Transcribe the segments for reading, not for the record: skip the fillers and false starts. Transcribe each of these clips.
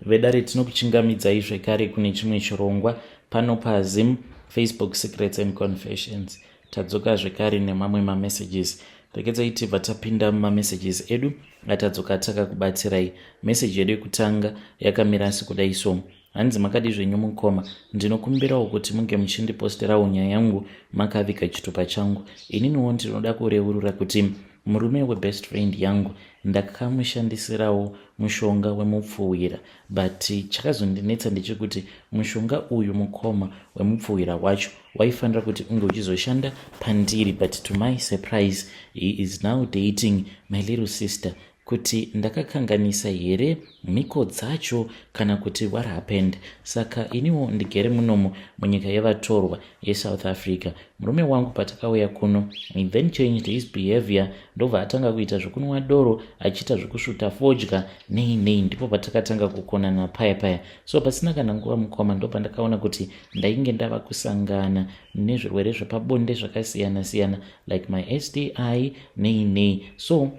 Vedare, tinokuchingamidzai zvekare kune chimwe chirongwa pano paZim Facebook Secrets and Confessions. Tadzoka zvekare nemamwe mamessages. Regedzai tibva tapinda mumamessages edu atadzoka takakubatsirai. Meseji yedu yekutanga yakamira sekudai so. Hanzi, "Makadi zvenyu mukoma? Ndinokumbirawo kuti munge muchindiposterawo nyaya yangu makaviga chitupa changu. Ininiwo ndinoda kureurura kuti murume webest friend yangu ndakamushandisirawo mushonga wemupfuwira, but chakazondinetsa ndechekuti mushonga uyu, mukoma, wemupfuwira wacho waifanira kuti unge uchizoshanda pandiri, but to my surprise he is now dating my little sister. Kuti ndakakanganisa here mhiko dzacho kana kuti what happened? Saka iniwo ndigere munomu munyika yevatorwa yeSouth Africa. Murume wangu patakauya kuno, he then changed his behavior, ndobva atanga kuita zvekunwa doro, achiita zvekusvuta fodya, nei nei. Ndipo patakatanga kukonana paya paya. So pasina kana nguva, mukoma, ndopandakaona kuti ndainge ndava kusangana nezvirwere zvepabonde zvakasiyana siyana, like my STI, nei nei. So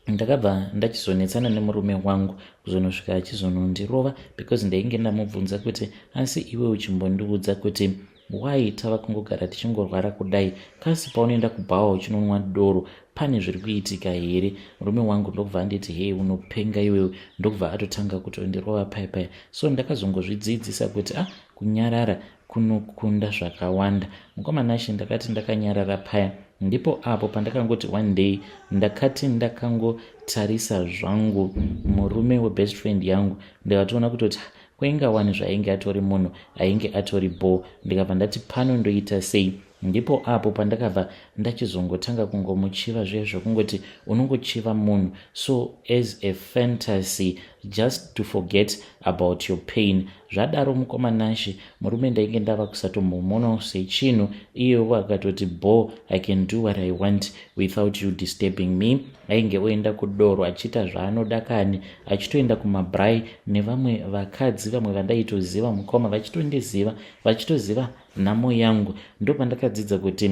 ndakabva ndachizonetsana nemurume wangu kuzonosvika achizonondirova, because ndainge ndamubvunza kuti, asi iwe uchimbondiudza kuti why tava kungogara tichingorwara kudai? Kasi paunoenda kubhawa uchinonwa doro, pane zviri kuitika here?" Murume wangu ndokubva anditi, "Hei, unopenga iwewe." Ndokubva atotanga kutondirova paya paya. So ndakazongozvidzidzisa kuti, ah, kunyarara kunokunda zvakawanda. Mukoma Nashe, ndakati ndakanyarara paya, ndipo apo pandakangoti one day ndakati ndakangotarisa zvangu murume webest friend yangu, ndikatoona kutoti kwainga wani zvainge atori munhu ainge atori bo. Ndikabva ndati, pano ndoita sei? Ndipo apo pandakabva ndachizongotanga kungomuchiva zviya zvekungoti unongochiva munhu so as a fantasy, just to forget about your pain. Zvadaro, mukoma Nashe, murume ndainge ndava kusatombomuonawo sechinhu. Iyewo akatoti, "Bo, I can do what I want without you disturbing me." Ainge oenda kudoro achiita zvaanoda kani, achitoenda kumabraai nevamwe vakadzi, vamwe vandaitoziva, mukoma, vachitondiziva, vachitoziva nhamo yangu. Ndopandakadzidza kuti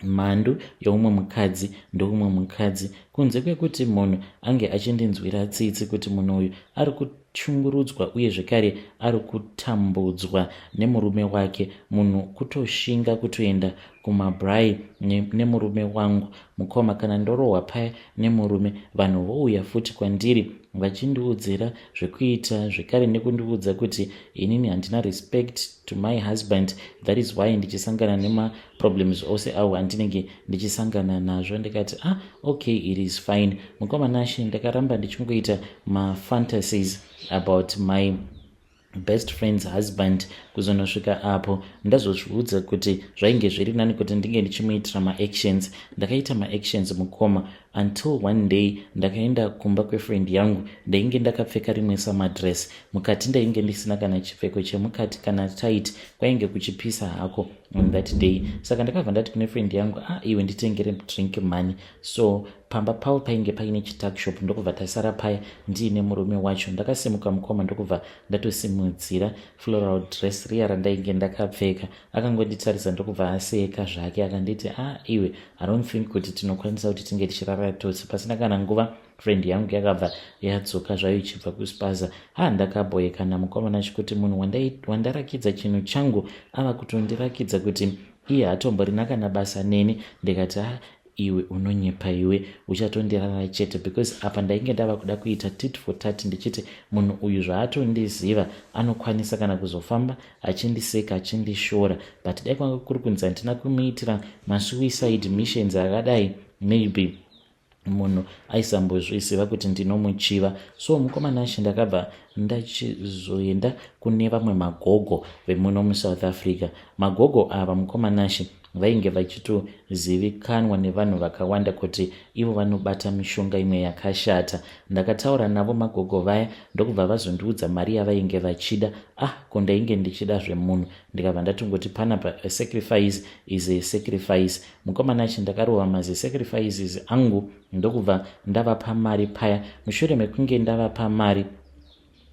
mhandu yeumwe mukadzi ndoumwe mukadzi. Kunze kwekuti munhu ange achindinzwira tsitsi kuti munhu uyu ari kushungurudzwa uye zvekare ari kutambudzwa nemurume wake, munhu kutoshinga kutoenda kumabraai nemurume wangu. Mukoma, kana ndorohwa paya nemurume, vanhu vouya futi kwandiri vachindiudzira zvekuita, zvekare nekundiudza kuti inini handina respect to my husband, that is why ndichisangana nemaproblems ose awo andinenge ndichisangana nazvo. Ndikati, "Ah, okay, it is fine." Mukoma Nashe, ndakaramba ndichingoita mafantasies about my best friend's husband kuzonosvika apo ndazozviudza kuti zvainge zviri nani kuti ndinge ndichimuitira maactions. Ndakaita maactions, mukoma, until one day ndakaenda kumba kwefriend yangu. Ndainge ndakapfeka rimwe samadress, mukati ndainge ndisina kana chipfeko chemukati kana tight. Kwainge kuchipisa hako on that day. Saka ndakabva ndati kune friend yangu, "Ah, iwe, nditengere drink money." So pamba pavo painge paine chituckshop, ndokubva tasara paya ndiine murume wacho. Ndakasimuka, mukoma, ndokubva ndatosimudzira floral dress riya randainge ndakapfeka. Akangonditarisa, ndokubva aseka zvake, akanditi, "Ah, iwe, I don't think kuti tinokwanisa kuti tinge tichirara tose." Pasina kana nguva, friend yangu yakabva yadzoka zvayo ichibva kuspaza. Ha, ndakabhoyekana, mukoma Nashe, kuti munhu wandarakidza chinhu changu ava kutondirakidza kuti iye hatomborina kana basa neni. Ndikati, "Ha, iwe unonyepa iwe, uchatondirara chete," because apa ndainge ndava kuda kuita tit for tat, ndichiti munhu uyu zvaatondiziva anokwanisa kana kuzofamba achindiseka, achindishora. But dai kwanga kuri kunzi handina kumuitira masuicide missions akadai, maybe munhu aisambozviziva kuti ndinomuchiva. So mukoma Nashe, ndakabva ndachizoenda kune vamwe magogo vemuno muSouth Africa. Magogo ava, mukoma Nashe, vainge vachitozivikanwa nevanhu vakawanda kuti ivo vanobata mishonga imwe yakashata. Ndakataura navo magogo vaya, ndokubva vazondiudza mari yavainge vachida. Ah, ko ndainge ndichida zvemunhu. Ndikabva ndatongoti, panapa a sacrifice is a sacrifice. Mukoma Nashe, ndakarova mazisacrifices angu, ndokubva ndavapa mari paya. Mushure mekunge ndavapa mari,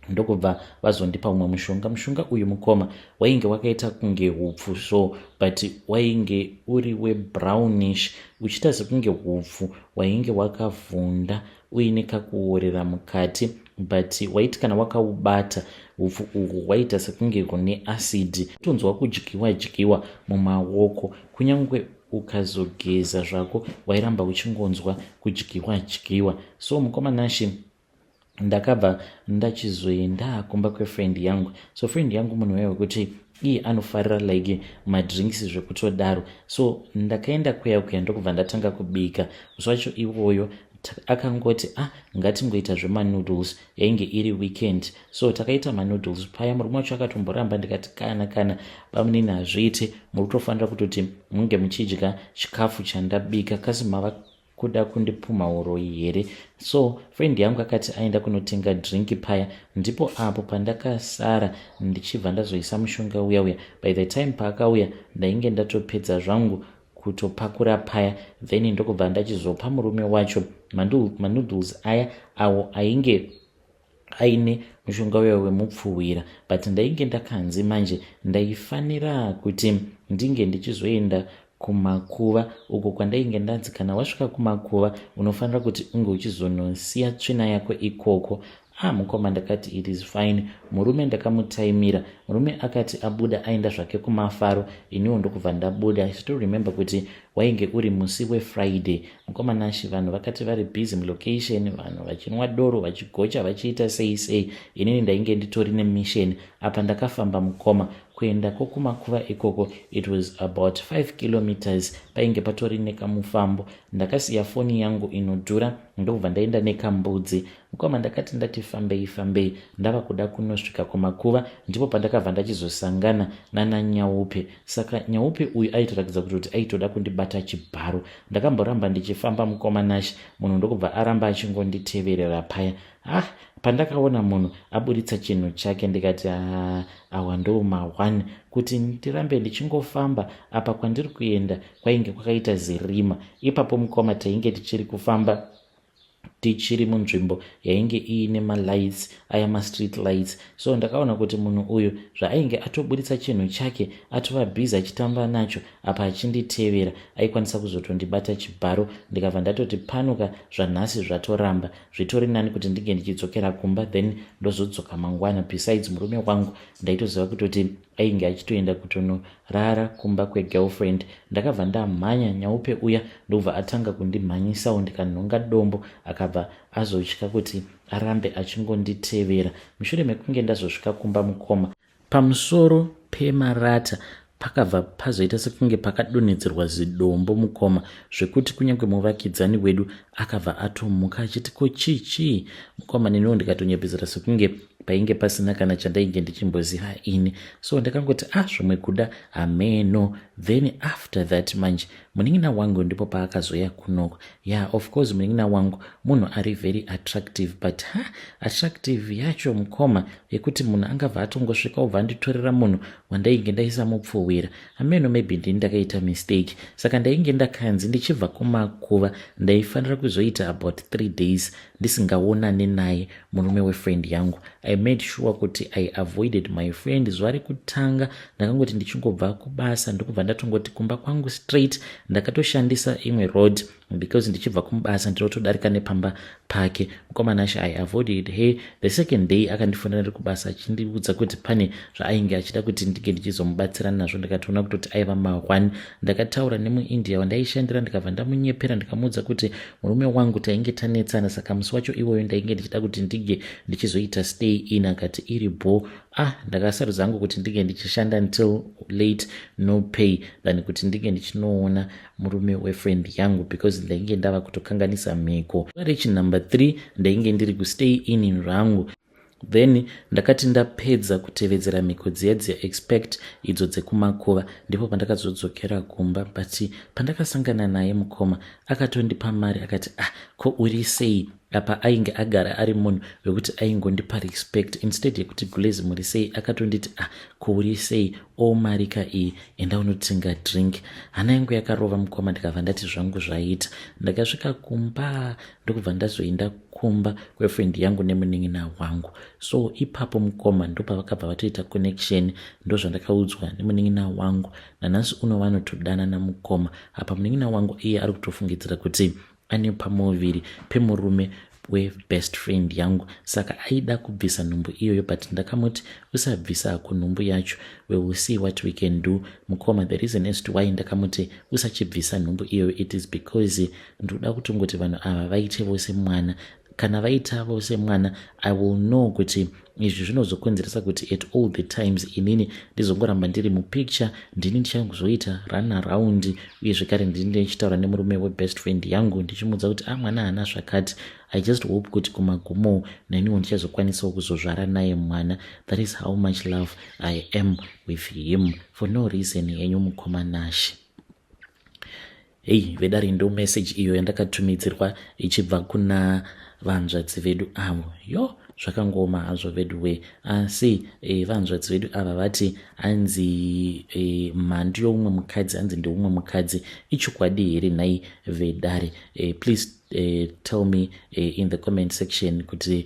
ndokubva vazondipa umwe mushonga. Mushonga uyu, mukoma, wainge wakaita kunge hupfu so, but wainge uri webrownish, uchiita sekunge hupfu wainge wakavhunda, uine kakuorera mukati. But waiti kana wakaubata upfu uhwu hwaiita sekunge hune acid, tonzwa kudyiwa dyiwa mumaoko. Kunyange ukazogeza zvako, wairamba uchingonzwa kudyiwa dyiwa. So mukoma Nashi, ndakabva ndachizoenda kumba kwefriend yangu. So friend yangu munhu waiwe wekuti iye anofarira like madrinks zvekutodaro. So ndakaenda kuya kuya, ndokubva ndatanga kubika. Musi wacho iwoyo akangoti, "Ah, ngatingoita zvemanoodles." Yainge iri weekend, so takaita manoodles paya. Murume wacho akatomboramba. Ndikati, Kana bamunini, hazviite. Muri kutofanira kutoti munge muchidya chikafu chandabika. Kasi mava kuda kundipumha uroyi here?" So friend yangu akati aenda kunotenga drink paya. Ndipo apo pandakasara ndichibva ndazoisa mushonga uya uya. By the time paakauya, ndainge ndatopedza zvangu kutopakura paya. Then ndokubva ndachizopa murume wacho manoodles aya, awo ainge aine mushonga uya wemupfuwira. But ndainge ndakanzi manje ndaifanira kuti ndinge ndichizoenda kumakuva uko kwandainge ndanzi kana wasvika kumakuva, unofanira kuti unge uchizonosiya tsvina yako ikoko. Ah, mukoma, ndakati it is fine. Murume ndakamutaimira. Murume akati abuda aenda zvake kumafaro, iniwo ndokubva ndabuda. I still remember kuti wainge uri musi weFriday. Mukoma Nashi, vanhu vakati vari busy mulocation, vanhu vachinwa doro, vachigocha, vachiita sei sei. Inini ndainge nditori nemission apa. Ndakafamba, mukoma, kuendako kumakuva ikoko. It was about 5 kilometers. Painge patori nekamufambo. Ndakasiya foni yangu inodhura, ndokubva ndaenda nekambudzi. Mukoma, ndakati ndati fambei fambei, ndava kuda kunosvika kumakuva, ndipo pandakabva ndachizosangana nanaNyaupe. Saka Nyaupe uyu aitoratidza kuti aitoda kundibata chibharo. Ndakamboramba ndichifamba, mukoma Nashi, munhu ndokubva aramba achingonditeverera paya. Ah, pandakaona munhu aburitsa chinhu chake, ndikati, ah, awa ndo ma1 kuti ndirambe ndichingofamba. Apa kwandiri kuenda kwainge kwakaita zirima. Ipapo, mukoma, tainge tichiri kufamba, tichiri munzvimbo yainge iine malights aya, mastreet lights. So ndakaona kuti munhu uyu zvaainge atoburitsa chinhu chake, atova busy achitamba nacho apa achinditevera, aikwanisa kuzotondibata chibharo. Ndikabva ndatoti panuka, zvanhasi zvatoramba, zvitori nani kuti ndinge ndichidzokera kumba, then ndozodzoka mangwana. Besides, murume wangu ndaitoziva kutoti ainge achitoenda kutonorara kumba kwegirlfriend. Ndakabva ndamhanya. Nyaupe uya ndobva atanga kundimhanyisawo. Ndikanhonga dombo, akabva azotya kuti arambe achingonditevera. Mushure mekunge ndazosvika kumba, mukoma, pamusoro pemarata pakabva pazoita sekunge pakadonhedzerwa zidombo, mukoma, zvekuti kunyange muvakidzani wedu akabva atomuka achiti, "Ko chii chii, mukoma?" Neniwo ndikatonyepedzera sekunge painge pasina kana chandainge ndichimboziva ini. So ndakangoti, "Ah, zvimwe kuda hameno." Then after that manje, munin'ina wangu ndipo paakazoya kunoko. Yeah, of course, munin'ina wangu munhu ari very attractive, but ha, attractive yacho, mukoma, yekuti munhu angabva atongosvika obva anditorera munhu wandainge ndaisa mupfuwira, hameno, maybe ndini ndakaita mistake. Saka ndainge ndakanzi ndichibva kumakuva ndaifanira kuzoita about 3 days ndisingaonane naye murume wefriend yangu. I made sure kuti I avoided my friend. Zuva rekutanga ndakangoti ndichingobva kubasa, ndokubva ndatongoti kumba kwangu straight. Ndakatoshandisa imwe road because ndichibva kumubasa ndinotodarika nepamba pake. Mukoma Nashe, I avoided her. The second day akandifonera ndiri kubasa achindiudza kuti pane zvaainge achida kuti ndinge ndichizomubatsira nazvo. Ndikatoona kutoti aiva ma1. Ndakataura nemuIndia wandaishandira, ndikabva ndamunyepera, ndikamuudza kuti murume wangu tainge tanetsana, saka musi wacho iwoyo ndainge ndichida kuti ndinge ndichizoita stay in. Akati iri bo. Ah, ndakasarudza hangu kuti ndinge ndichishanda until late, no pay, than kuti ndinge ndichinoona murume wefriend yangu, because ndainge ndava kutokanganisa mhiko. Rechi number 3 ndainge ndiri kustay in rangu. Then ndakati ndapedza kutevedzera mhiko dziya dziya, except idzo dzekumakuva, ndipo pandakazodzokera kumba. But pandakasangana naye, mukoma, akatondipa mari. Akati, "Ah, ko uri sei?" Apa ainge agara ari munhu wekuti aingondipa respect. Instead yekuti, "Gulezi, muri sei?" akatonditi, "Ah, ko uri sei? O, marika iyi, enda unotenga drink." Hana yangu yakarova, mukoma. Ndikabva ndati zvangu zvaita. Ndakasvika kumba, ndokubva ndazoenda kumba kwefriend yangu nemunin'ina wangu. So ipapo, mukoma, ndopavakabva vatoita connection. Ndozvandakaudzwa nemunin'ina wangu. Nanhasi uno vanotodanana, mukoma. Apa munin'ina wangu iye ari kutofungidzira kuti ane pamuviri pemurume. webest friend yangu. Saka aida kubvisa nhumbu iyoyo, but ndakamuti, "Usabvisa hako nhumbu yacho, we will see what we can do." Mukoma, the reason as to why ndakamuti usachibvisa nhumbu iyoyo, it is because ndoda kutongoti vanhu ava vaite vose mwana. Kana vaita vose mwana, I will know kuti izvi zvinozokonzeresa kuti at all the times inini ndizongoramba ndiri mupicture, ndini ndichangozoita run around, uye zvekare ndini ndichitaura nemurume webest friend yangu ndichimuudza kuti a ah, mwana haana zvakati. I just hope kuti kumagumo neniwo ndichazokwanisawo kuzozvara naye mwana. That is how much love I am with him. For no reason yenyu, mukoma Nashe. Hei vedare, ndo message iyo yandakatumidzirwa ichibva kuna vanzvadzi vedu avo. Yo, zvakangoma hazvo vedu. Asi vanzvadzi vedu ava vati hanzi mhandu youmwe mukadzi, hanzi ndeumwe mukadzi. Ichokwadi here nhai vedare? Please tell me in the comment section kuti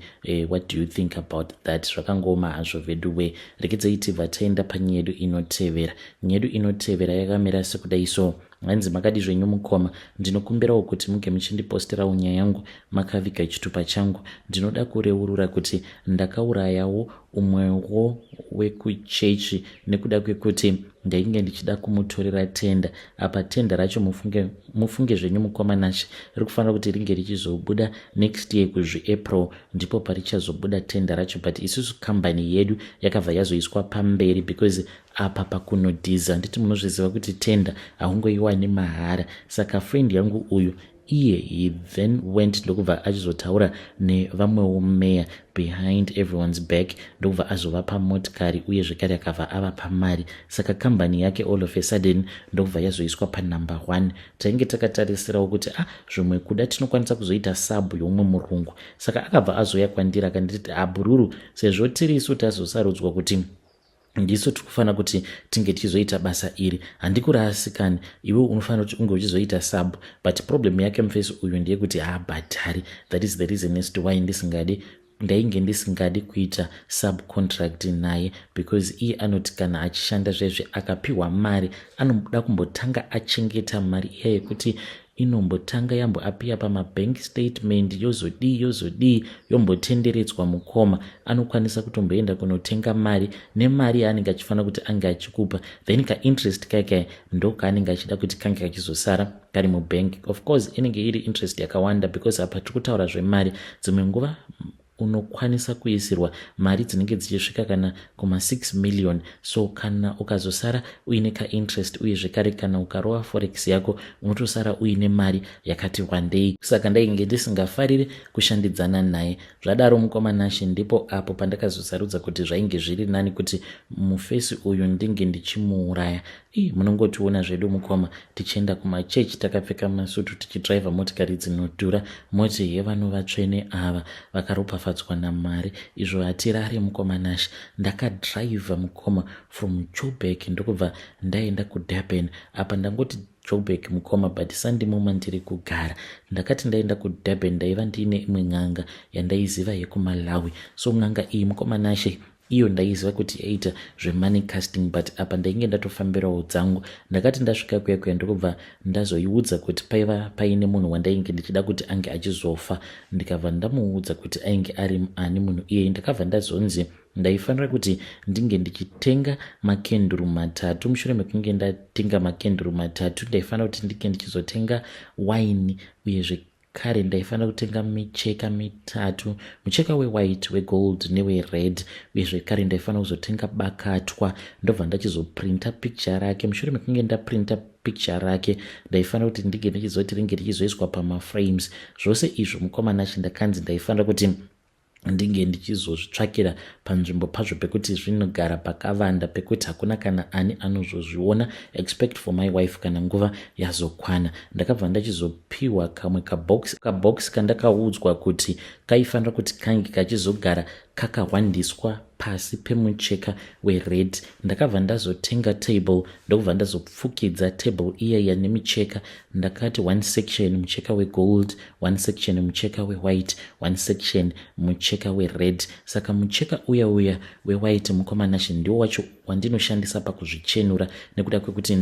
what do you think about that? Zvakangoma hazvo veduwe. Rekedzai tibva taenda panyaya yedu inotevera. Nyaya yedu inotevera yakamira sekudai so. Hanzi, "Makadi zvenyu mukoma? Ndinokumbirawo kuti muge muchindiposterawo nyaya yangu makaviga chitupa changu. Ndinoda kureurura kuti ndakaurayawo umwewo wekuchechi nekuda kwekuti ndainge ndichida kumutorera tender. Apa tender racho, mufunge zvenyu mukoma Nashe, riri kufanira kuti ringe richizobuda next year kuzviApril, ndipo parichazobuda tender racho. But isusu kambani yedu yakabva yazoiswa pamberi because apa pakunodhiza, handiti munozviziva kuti tender haungoiwani mahara? Saka friend yangu uyu iye, he then went ndokubva achizotaura nevamwewo meya behind everyone's back, ndokubva azovapa motikari, uye zvekare akabva avapa mari. Saka kambani yake all of a sudden ndokubva yazoiswa panumber one. Tainge takatarisirawo kuti ah, zvimwe kuda tinokwanisa kuzoita sub youmwe murungu. Saka akabva azoya kwandiri akanditi, 'Abhururu, sezvo tiri isu tazosarudzwa kuti ndisu tiri kufanira kuti tinge tichizoita basa iri, handikurasikani, iwe unofanira kuti unge uchizoita sub.' But problem yake mufesi uyu ndeyekuti haabhadhari. That is the reason as to why ndisingadi, ndainge ndisingadi kuita subcontract naye, because iye anoti kana achishanda zvezve akapiwa mari, anoda kumbotanga achengeta mari iya yekuti inombotanga yamboapiya pamabank statement, yozodii, yozodii, yombotenderedzwa. Mukoma, anokwanisa kutomboenda kunotenga mari nemari yaanenge achifanira kuti ange achikupa, then kainterest kaikai ndo kaanenge achida kuti kange kachizosara kari mubank. Of course inenge iri interest yakawanda, because apa tiri kutaura zvemari, dzimwe nguva unokwanisa kuisirwa mari dzinenge dzichisvika kana kuma6 million. So kana ukazosara uine kainterest, uye zvekare kana ukarova forex yako, unotosara uine mari yakati wandei. Saka ndainge ndisingafariri kushandidzana naye. Zvadaro, mukoma Nashe, ndipo apo pandakazosarudza kuti zvainge zviri nani kuti mufesi uyu ndinge ndichimuuraya. Ii, munongotiona zvedu mukoma tichienda kumachechi takapfeka masutu, tichidhiraivha motikari dzinodhura, moti hevano vatsvene ava vakaropafadzwa namwari. Izvo hatirare, mukoma Nashe. Ndakadhiraivha, mukoma, from Joburg ndokubva ndaenda kuDurban. Apa ndangoti Joburg, mukoma, but sandimo mandiri kugara. Ndakati ndaenda kuDurban, ndaiva ndiine imwe n'anga yandaiziva yekuMalawi. So n'anga iyi, mukoma Nashe, iyo ndaiziva kuti yaita zvemoney casting, but apa ndainge ndatofambirawo dzangu. Ndakati ndasvika kuya kuya, ndokubva ndazoiudza kuti paiva paine munhu wandainge ndichida kuti ange achizofa. Ndikabva ndamuudza kuti ainge ari ani munhu iyeye. Ndakabva ndazonzi ndaifanira kuti ndinge ndichitenga makenduru 3. Mushure mekunge ndatenga makenduru 3, ndaifanira kuti ndinge ndichizotenga waini, uyezve kare ndaifanira kutenga micheka 3, mucheka wewhite, wegold newered. Uye zvekare ndaifanira kuzotenga bakatwa, ndobva ndachizoprinta picture rake. Mushure mekunge ndaprinta picture rake, ndaifanira kuti ndinge ndichizoti ringe richizoiswa pamaframes. Zvose izvo, mukoma Nashe, ndakanzi ndaifanira kuti ndinge ndichizozvitsvakira panzvimbo pazvo pekuti zvinogara pakavanda, pekuti hakuna kana ani anozozviona except for my wife kana nguva yazokwana. Ndakabva ndachizopiwa kamwe kabox, kabox kandakaudzwa kuti kaifanira kuti kange kachizogara kakahwandiswa pasi pemucheka wered. Ndakabva ndazotenga table, ndokubva ndazopfukidza table iyaiya nemicheka. Ndakati one section mucheka wegold, one section mucheka wewhite, one section mucheka wered. Saka mucheka uya uya wewhite, mukoma Nashe, ndiwo wacho wandinoshandisa pakuzvichenura nekuda kwekuti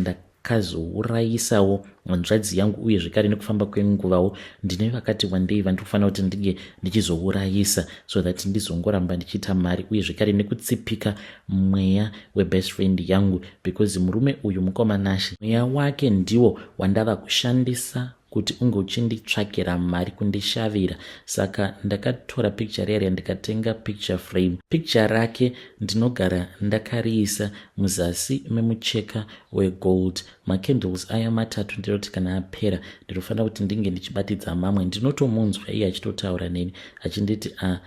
Ndakazourayisawo hanzvadzi yangu uye zvekare nekufamba kwenguvawo ndine vakati wandei vandiri kufanira kuti ndinge ndichizourayisa so that ndizongoramba ndichiita mari uye zvekare nekutsipika mweya webest friend yangu because murume uyu mukoma Nashe mweya wake ndiwo wandava kushandisa kuti unge uchinditsvakira mari kundishavira. Saka ndakatora picture riya riya ndikatenga picture frame. Picture rake ndinogara ndakariisa muzasi memucheka wegold. Macandles aya matatu ndinoti kana apera ndinofanira kuti ndinge ndichibatidza mamwe. Ndinotomunzwa iye achitotaura neni achinditi a ah,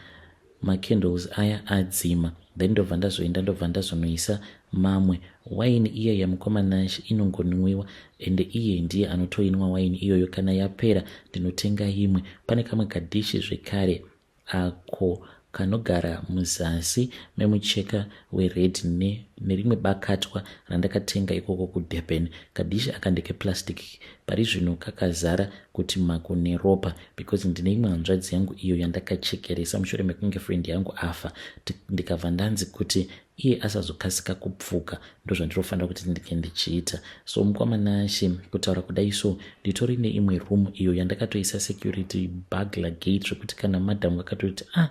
macandles aya adzima then ndobva ndazoenda ndobva ndazonoisa mamwe. Waini iya yamukoma Nash inongonwiwa ende iye ndiye anotoinwa waini iyoyo kana yapera ndinotenga imwe. Pane kamwe kadhishi zvekare ako kanogara muzasi memucheka wered ne nerimwe bakatwa randakatenga ikoko kuDurban. Kadhishi aka ndekeplastic pari zvino kakazara kuti mako neropa because ndine imwe hanzvadzi yangu iyo yandakachekeresa mushure mekunge friend yangu afa ndikabva ndanzi kuti iye asazokasika kupfuka ndozvandinofanira kuti ndinge ndichiita. So mukoma Nashe kutaura kudai so nditori neimwe room iyo yandakatoisa security burglar gate zvekuti kana madam vakatoti ah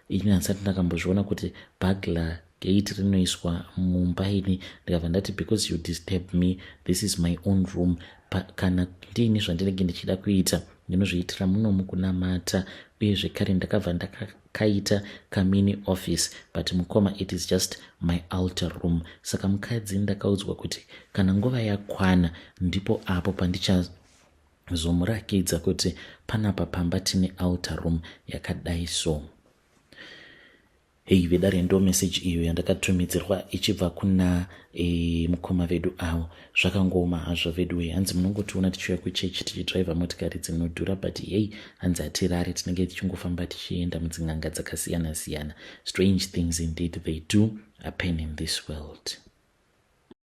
ini handisati ndakambozviona kuti burglar gate rinoiswa mumba ini ndikabva ndati because you disturb me this is my own room pa, kana ndiini zvandinenge ndichida kuita ndinozviitira munomu kunamata uye zvekare ndakabva ndakakaita kamini office but mukoma it is just my altar room saka mukadzi ndakaudzwa kuti kana nguva yakwana ndipo apo pandichazomurakidza kuti panapa pamba tine altar room yakadai so. Hey vedare ndo message iyo yandakatumidzirwa ichibva kuna e, mukoma vedu avo. Zvakangooma hazvo veduwe hanzi munongotiona tichiuya kuchechi tichidriver motikari dzinodhura but hey hanzi hatirare tinenge tichingofamba tichienda mudzin'anga dzakasiyana siyana. Strange things indeed they do happen in this world.